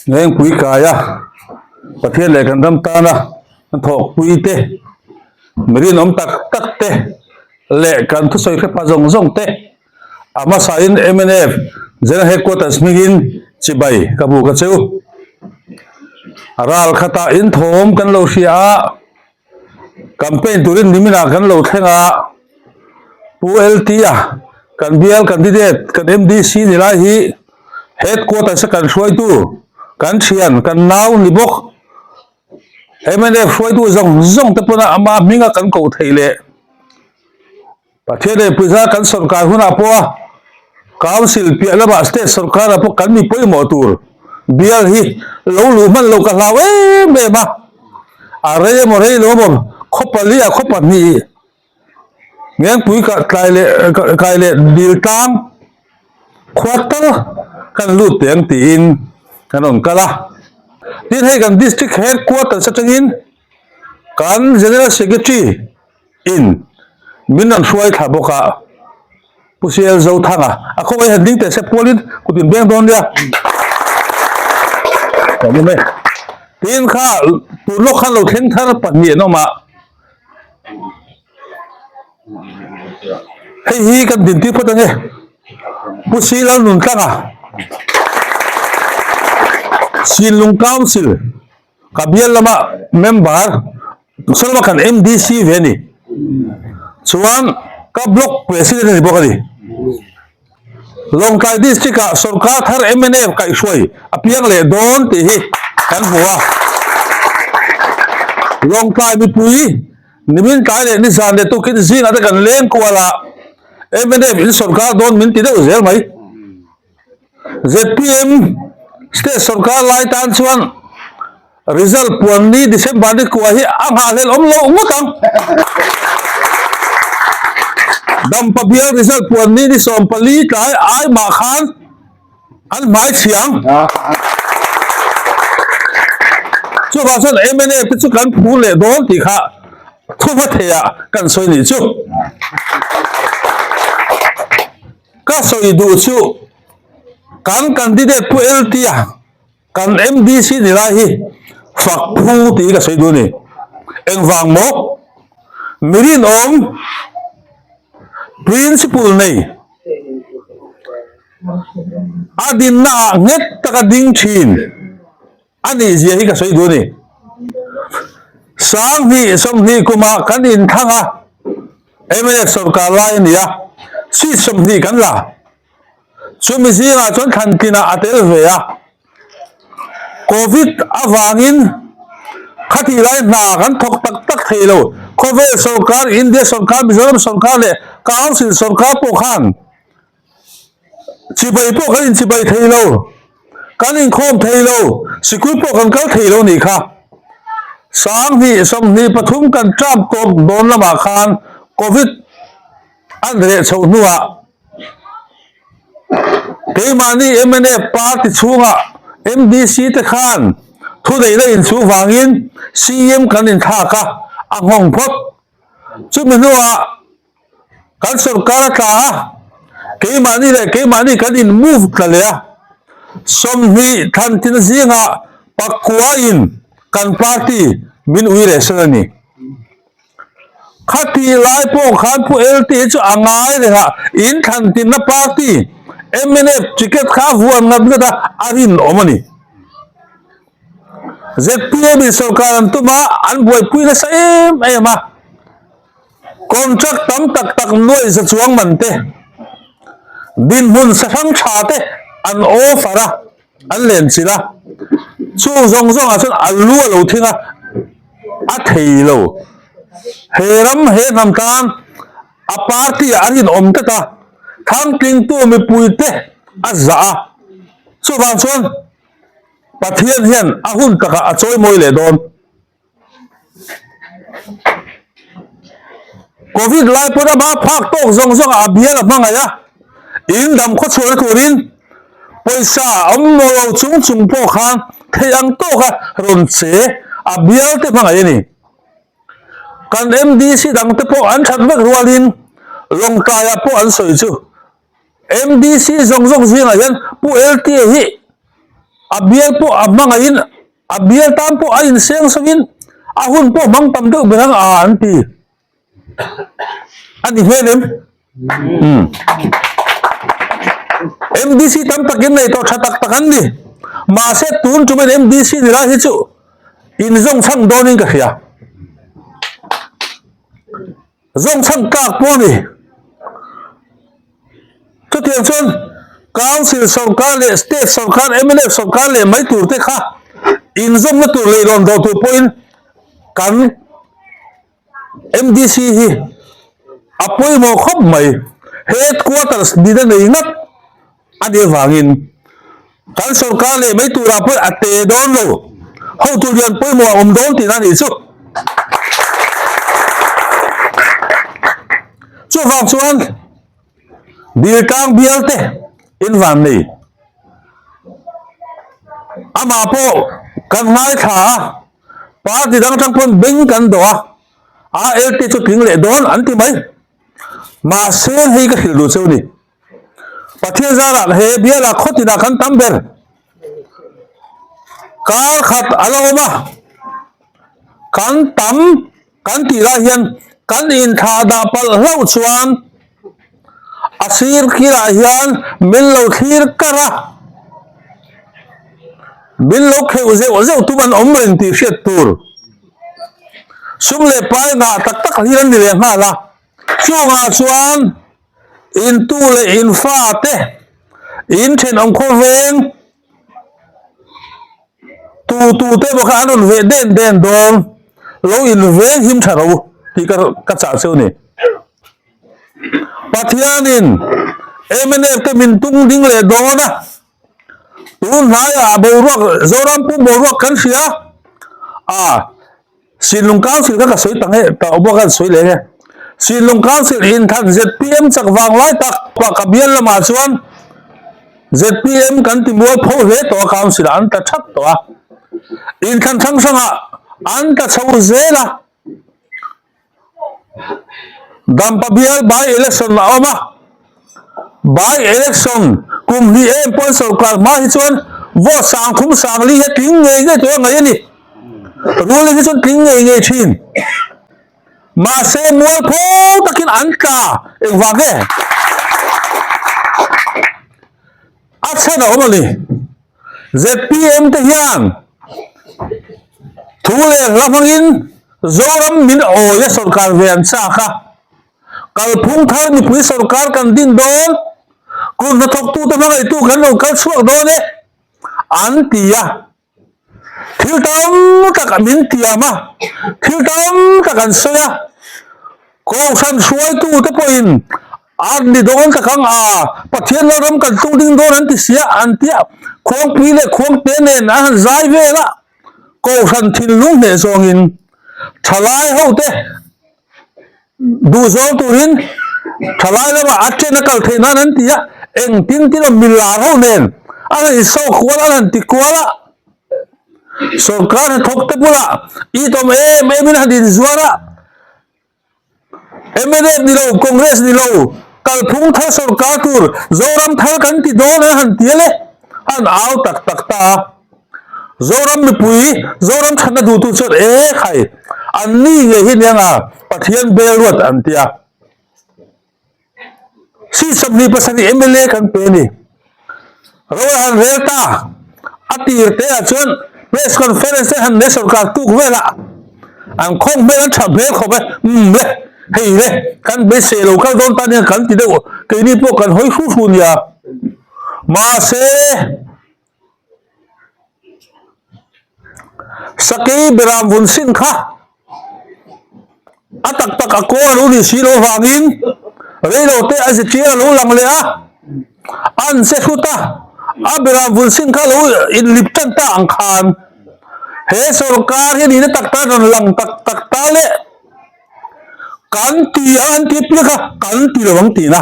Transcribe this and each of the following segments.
Ngengpui kaia Pathian leh kan ram tana kan thawkpui te, mi rinawm tak tak te leh kan thusawi hrepa zawng zawng te a hmasain mnf General Headquarters hmingin chibai ka buk a cheu. Ral khatah inthawm kan lo hria a. Campaign turin niminah kan lo thleng a, Pu LT-a kan bial candidate, kan MDC ni lai hi headquarters a kan hruaitu, kan thian, kan nau ni bawk. Mnf hruaitu zawng zawng te pawna ama hminga kan koh theih leh Pathian leh puiza kan sawrkar hunah pawha Council piah lamah State sawrkarah pawh kan mi pawimawh tur bial hi lo luh hman lo ka hlau em em a, a rei emaw rei lo emaw khaw pali ah khaw pahnih Ngengpui tlai leh kai leh dil tlang khua tal kan lut teh ang tiin kan rawn kal a. Tin hei kan District Headquarters atangin kan General Secretary In min rawn hruai thla bawk a, Pu CL Zothanga a khawngaih han ding teh se pualin kut in beng dawn nia. Kan awm e. Tin kha tun lawk khan lo thleng thar pahnih an awm a. Hei hi kan din tir phawt ange. Pu CL Nuntlanga Sinlung Council Ka bial lama member saw lama kan MDC ve a ni. Chuan ka block president a ni bawk a ni. Lawngtlai district ah sorkar thar mnf kaihhruai a piang leh dawn tih hi kan hmu a. Lawngtlai mipui nimin tlai leh nizan leh tukin zingah te kan leng kual a mnf in sorkar dawn min ti deuh zel mai. Zpm state sorkar lai tan chuan result puan ni December ni kua hi a nghahhlelh awm loh ngawt ang. Dampa bial result puan ni ni 14 tlai ai mah khan an hmai chhiang. Chuvang chuan mnf te chu kan phur leh dawn tih kha thuhma theiah kan sawi nih chu. Ka sawi duh chu kan candidate Pu LT-a kan MDC ni lai hi fak phu tih hi ka sawi duh a ni. Engvang maw? Mi rinawm principle nei a dinna ah nghet taka ding thin. A nih zia hi ka sawi duh a ni. 20 20 kumah kan inthlang a, mnf sorkar lai a ni a, seat 20 kan la. Chumi zingah chuan thlantinah a tel ve a. Covid avangin khatih lai hna kan thawk tak tak thei lo. Khawvel sorkar, India sorkar, Mizoram sorkar leh Council sorkar pawh khan Chibai pawh kan inchibai thei lo, kan inkhawm thei lo, sikul pawh kan kal thei lo nih kha. 20 23 kan tap tawp dawn lamah khan Covid an reh chhoh hnuah keimahni mnf party chhungah MDC te khan thuneihna inchhuh vangin CM kan inthlak a, a nghawng phawt. Chumi hnuah Kan sorkar a tla a, keimahni leh keimahni kan in move tla leh a, 20 thlantin zingah pakuain kan party min ui reh san a ni. Khati lai pawh khan Pu LT hi chu a ngai reng a, in thlantinna party mnf ticket kha a vuan ngat ngat a, a rinawm a ni. Zpm in sorkar an tum a, an buaipui nasa em em a. Contract tam tak tak nuaih za chuang man te, dinhmun sahrang tha te an offer a, an len chilh a, chung zawng zawngah chuan a lu a lo thing a, a thei lo. He ram he hnam tan a party ah a rinawm tlat a, thangtlingtu mipui te a zah a, chuvang chuan Pathian hian a hun takah a chawimawi leh dawn. Covid lai pawn ama phak tawk zawng zawng ah a bial a hmangaih a, in dam khaw chhuahna turin pawisa a awm maw lo chung chung pawh khan theih ang tawka rawn che a bial te hmangaih a ni. Kan MDC dang te pawh an that vek rualin Lawngtlai ah pawh an sawi chu MDC zawng zawng zingah hian Pu LTA hi. A bial pawh a hmangaihin a bial tan pawh a inseng sawiin a hun pawh hmang tam deuh ber ang a an ti. A ni hmel em? Umm. MDC tam takin nei tawh tha tak tak an ni. Mahse tun tumin MDC ni lai hi chu inzawng chhang dawnin ka hria. Zawng chhan tlak pawh a ni. Chutiang chuan Council sawrkar leh State sawrkar, mnf sawrkar leh mai tur te kha inzawmna tur leh rawn dawh tur pawhin kan MDC hi a pawimawh khawp mai. Headquarters nihna nei ngat a nih avangin kan sawrkar leh mai turah pawh a te dawn lo, hotu lian pawimawh a awm dawn tihna a nih chu. Chuvang chuan Diltlang bial te in van nei amah pawh kan ngaithla a, party dang atang pawn beng kan dawh a, ALT chu tling leh dawn an ti mai. Mahse hei ka hrilh duh cheu ni. Pathian zarah he bialah khaw tinah kan tam ber. Kar khat a la awm a, kan tam kan tih lai hian kan inthlah dah palh hlauh chuan a sir kilah hian min lo thlir kar a, min lo kheuh zeuh zeuh tum an awm reng tih hriat tur. Sum leh pai ngah tak tak hlir an ni leh nghal a, chungah chuan In tu leh in fa te, in thenawm khawveng tu tu te pawh kha an rawn veh den den dawn, lo in veng him tha ro tih ka ka chah cheu ni. Pathianin mnf te min tung ding leh dawn a, tun hnaiah boruak Zoram pum boruak kan hria a, Sinlung Council kha ka sawi ta nge ta awm a ka sawi leh nge. Sinlung Council inthan zpm chak vang lai tak pah ka bial lamah chuan zpm kan ti mual pho hle tawh a Council ah an tla thap tawh a. Inthlan hrang hrangah an tla chho zel a. Dampa bial by election a awm a, by election kum hnih em pawn sorkar hma hi chuan vote 30 sangli hi a tling ngei ngei tur a ngaih a ni. Ruling hi chuan tling ngei ngei thin. Mahse mualpho takin an tla engvang nge? A chhan a awm a ni. Zpm te hian thu leh hla hmangin Zoram min awia sawrkar ve an chak a, kalphung thar mipui sawrkar kan din dawn, kut hnathawktute hmangaihtu kan lo kal chhuak dawn e, an ti a. Thil tam tak min tiam a, thil tam tak an sawi a, Kohhran hruaitute pawhin An ni dawn tak ang a, Pathian Lalram kan tlung ding dawn an ti sia, an ti a, Khuangpui leh Khuangte nen an han zai vel a, Kohhran thinlung hneh zawngin thalai hote duhzawng turin thalai lamah a chen a kal theih nan an ti a, engtin tin aw milar ho nen an han insawk kual an han ti kual a, sawrkar hnathawk te bulah itawm em em in a han inzuar a. Mnf ni lo, Congress ni lo, kalphung thar sawrkar tur Zoram thar kan ti dawn an han ti ale, an au tak tak ta a. Zoram mipui, Zoram thatna duhtu chuan e khai, an ni ngei hi nia nga Pathian bel ruat an ti a. Seat 27 mla kan pe a ni. Ro a han rel ta. A tir te ah chuan press conference te han nei sorkar tuk vel a, an khawng hmel an tha hmel khawp e, umm le, hei le, kan beisei lo kal dawn ta nia kan ti deuh, keini pawh kan hawi hru hru nia. Mahse. Sakei beram vun sin kha a tak tak a kawl a lo nih si loh avangin reilo te a zirtir a lo lang leh a, an che hrut a, a beram vun sin kha lo inlip tan ta ang khan he sawrkar hi nihna tak tak rawn lang tak tak ta leh. Kan ti a an ti piak a, kan ti lo ang tihna.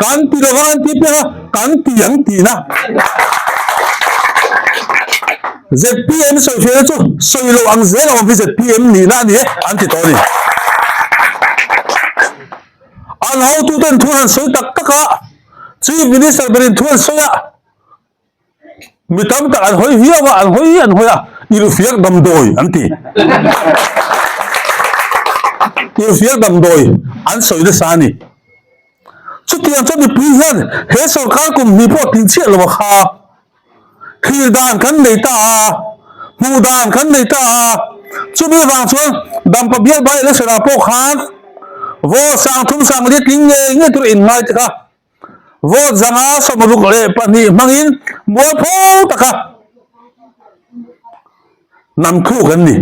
Kan ti lo ang an ti piak a, kan ti ang tihna. ZPM sawifiahna chu sawi lo ang zel a awm hi ZPM nihna a ni e an ti tawh a ni. An hotuten thu an han sawi tak tak a. Chief Minister berin thu an sawi a, mi tam tak an hawi viau a, an hawi an hawi a, irhfiak damdawi an ti. Irhfiak damdawi an sawi nasa a ni. Chutiang chuan mipui hian he sorkar kum hnih pawh tihchhiah lo a kha. Thlir dan kan nei ta a, hmuh dan kan nei ta a, chumi avang chuan Dampa bial by election ah pawh khan vote 30 sangli tling ngei ngei tur inngai te kha vote 562 hmangin mualpho taka nam thu kan ni.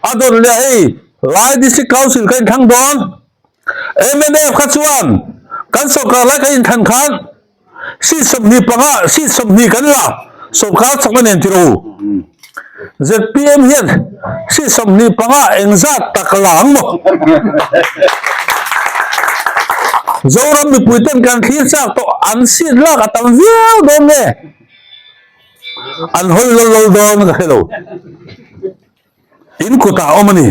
A dawn leh hei Lai District Council ka inthlang dawn. Mnf kha chuan kan sawrkar lai kan inthlan khan seat 25 seat 20 kan la sawrkar chakna nen ti rawh u. ZPM hian seat 25 engzat tak la ang maw? Zoram mipui ten kan thlir chak tawh an seat lak a tam viau dawn nge? An hawi lawl lawl dawn ka hre lo. In kutah a awm a ni.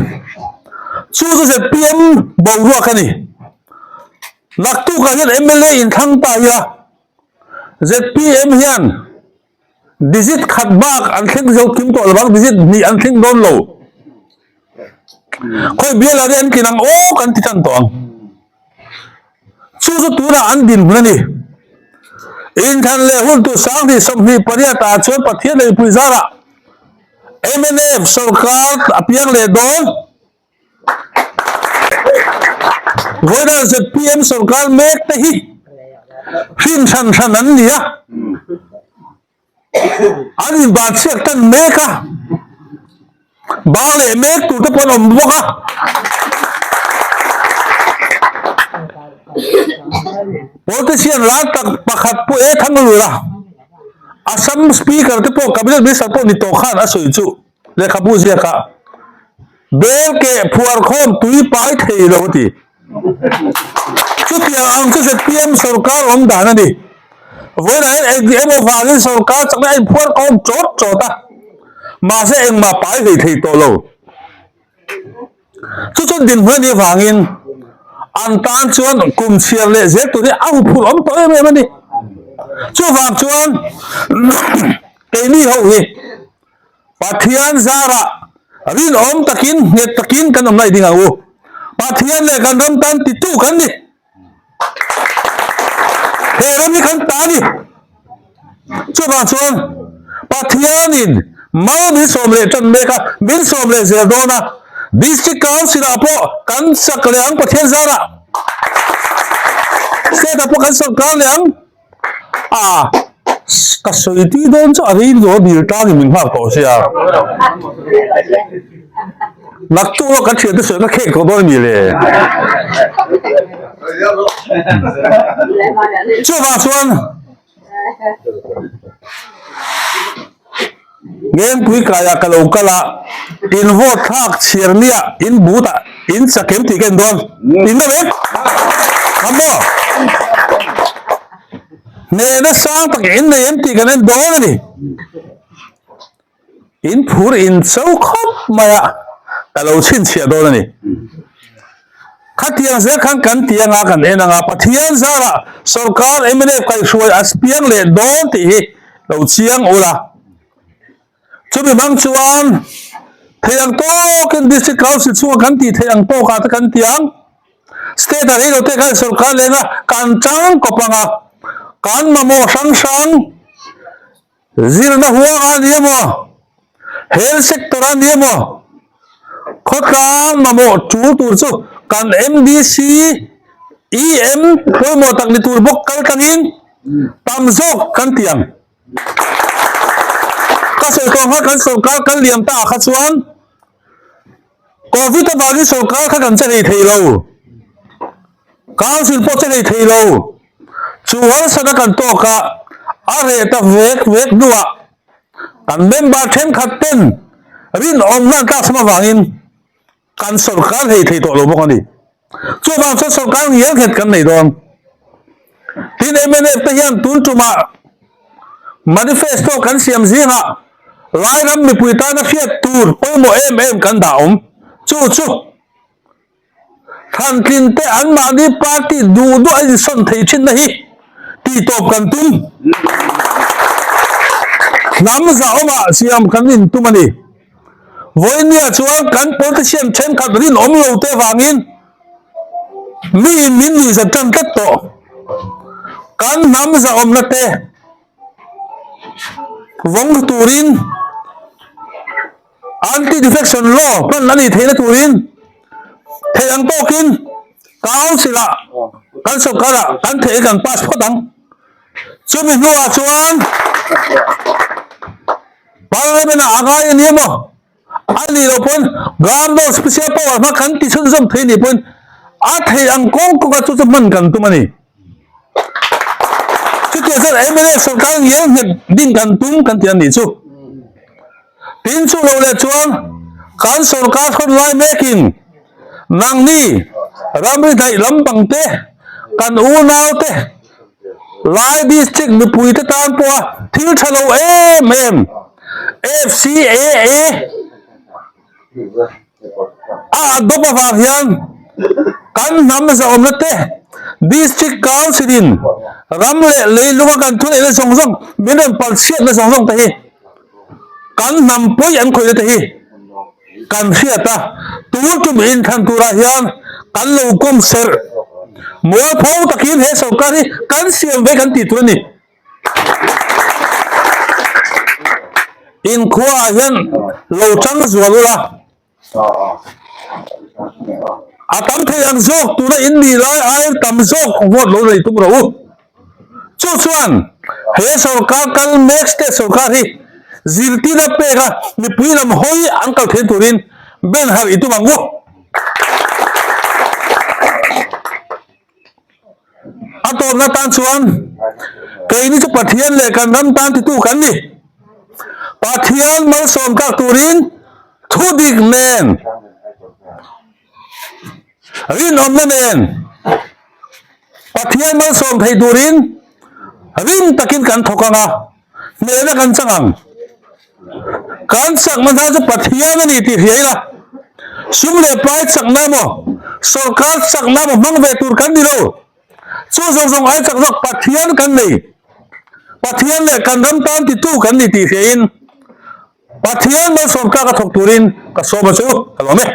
Chu chu zpm boruak a ni. Naktukah hian mla inthlang ta ila zpm hian digit khat bak an thleng zo kim tawh lovang, digit hnih an thleng dawn lo. Khawi bialah ri an tlin ang aw kan ti tan tawh ang. Chu chu tunah an dinhmun a ni. Inthlan leh hun tur 2028 ah chuan Pathian leh mipui zarah mnf sorkar a piang leh dawn. Vawiin zpm sorkar mek te hi hrin hran hran an ni a. An inbanchhiak tan mek a, bang leh mek tur te pawh an awm bawk a. Politician lar tak pakhat pawh e thang lur a, Assam Speaker te pawh Cabinet Minister pawh ni tawh khan a sawi chu lehkhabu ziakah bel keh phuar khawm tui pai thei lo a ti. Chutiang ang chu zpm sorkar awm dan a ni. Vawiinah hian eng emaw vangin sorkar chakna a inphuar khawm chawt chawt a, mahse engmah pai hlei thei tawh lo. Chu chuan dinhmun a nih avangin an tan chuan kum chhiar leh zel tur hi a huphurh awm tawh em em a ni. Chuvang chuan keini ho hi Pathian zarah rinawm takin nghet takin kan awm lai ding ang u. Pathian leh kan ram tan titu kan ni. He ram hi kan ta a ni. Chuvang chuan Pathianin mal min sawm leh tan mek a, min sawm leh zel dawn a. District Council ah pawh kan sak leh ang Pathian zarah. State ah pawh kan sawrkar leh ang. A, ka sawi tih dawn chu a rei lutuk a dil tlangin min nghak tawh sia. Naktuk lawk kan thiante sawi ka khek tawh dawn a ni le. Chuvang chuan Ngengpui kaiah ka lo kal a, in vote thlak chhiar nia in but ah in chak em tih ka en dawn. In na vek? Ngam maw? Hnehna sang tak in nei em tih kan en dawn a ni. In phur in cho khawp mai a, ka lo chhinchhiah dawn a ni. Khatiang zel khan kan ti anga kan en anga Pathian zarah sorkar mnf kaihhruai a piang leh dawn tih hi lo chiang ula. Chumi hmang chuan thei ang tawkin District Council chhunga kan tih theih ang tawkah te kan ti ang. State ah reilo te khan sorkar lenga kan chang kawp anga kan mamawh hrang hrang Zirna huang a ni emaw, health sector a ni emaw, khawtlang mamawh tul tur chu kan MDC, EM pawimawh tak ni tur bawk kal tlangin tam zawk kan ti ang. Ka sawi tawh ang kha kan sorkar kal liam ta ah kha chuan Covid avangin sorkar kha kan che hlei thei lo. Council pawh che hlei thei lo. Chu harsatna kan tawk a, a reh ta vek vek hnuah kan member thenkhat ten rinawmna an tlak chham avangin kan sorkar hlei thei tawh lo bawk a ni. Chuvang chuan sorkar ngial nghet kan nei dawn. Tin mnf te hian tun tumah manifesto kan siam zingah Lairam mipui tana hriat tur pawimawh em em kan dah awm. Chu chu. Thlantlin te anmahni party duh duh a insawn thei thinna hi tihtawp kan tum. Hnam zahawmah siam kan intum a ni. Vawinia chuan kan politician thenkhat rinawm lo te vangin miin min nuihzat tan tlat tawh. Kan hnam zahawmna te vawng turin Anti-defection law hman a nih theihna turin theih ang tawkin Council-ah kan sawrkarah kan theih kan pass phawt ang. Chumi hnuah chuan Parliament-ah a ngai a ni emaw a nih loh pawn Governor Special Power hma kan ti chhunzawm thei nih pawhin a theih ang kawng kawngah chu chu hman kan tum a ni. Chutiang chuan mla sawrkar ngial nghet ding kan tum kan ti a nih chu. Tin chu lo leh chuan kan sawrkar hrawn lai mekin nangni ramri hnaih lampang te kan unau te Lai district mipui te tan pawha thil tha lo em em FCAA A adopt avang hian kan hnam zahawmna te District Council in ram leh leilunga kan thuneihna zawng zawng min rawn palchhiatna zawng zawng te hi kan hnam pawi an khawihna te hi kan hriat a, tun tum inthlan turah hian kan lo kawm serh mualpho takin he sawrkar hi kan siam ve kan tih tur a ni. Inkhua ah hian lo chang zual ula, a tam thei ang zawk tuna in nih lai aiin tam zawk vote lo nei tum rawh u. Chu chuan he sawrkar kal mek state sawrkar hi zirtirna pek a mipui lam hawi an kal theih turin ben harh i tum ang u. A tawpna tan chuan keini chu Pathian leh kan ram tan titu kan ni. Pathian malsawm tlak turin thu dik nen, rinawmna nen Pathian malsawm thei turin rin takin kan thawk ang a, hnehna kan chang ang. Kan chakna hna chu Pathian a ni tih hria ila, sum leh pai chakna emaw, sawrkar chakna emaw hmang ve tur kan ni lo. Chu zawng zawng ai chak zawk Pathian kan nei. Pathian leh kan ram tan titu kan ni tih hriain Pathian malsawm tlak a thawk turin ka sawm a chu ka lawm e.